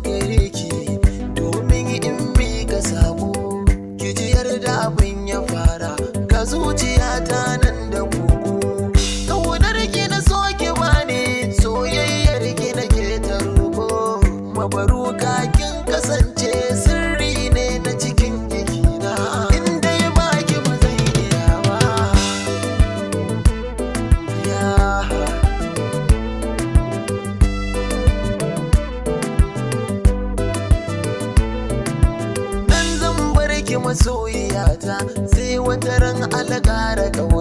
gare ki domin in miƙa sako. Ki ji yarda abin ya fara, ga zuciyata nan da koko. Kaunar ki na so ki bani, soyayyar ki nake ta roƙo. Mabaruka kin kasance sirri ne na cikin jikina. In dai baki ba zan iya ba. Ya. Nan zan bar ki masoyiyata, sai wata ran alƙara ƙauna.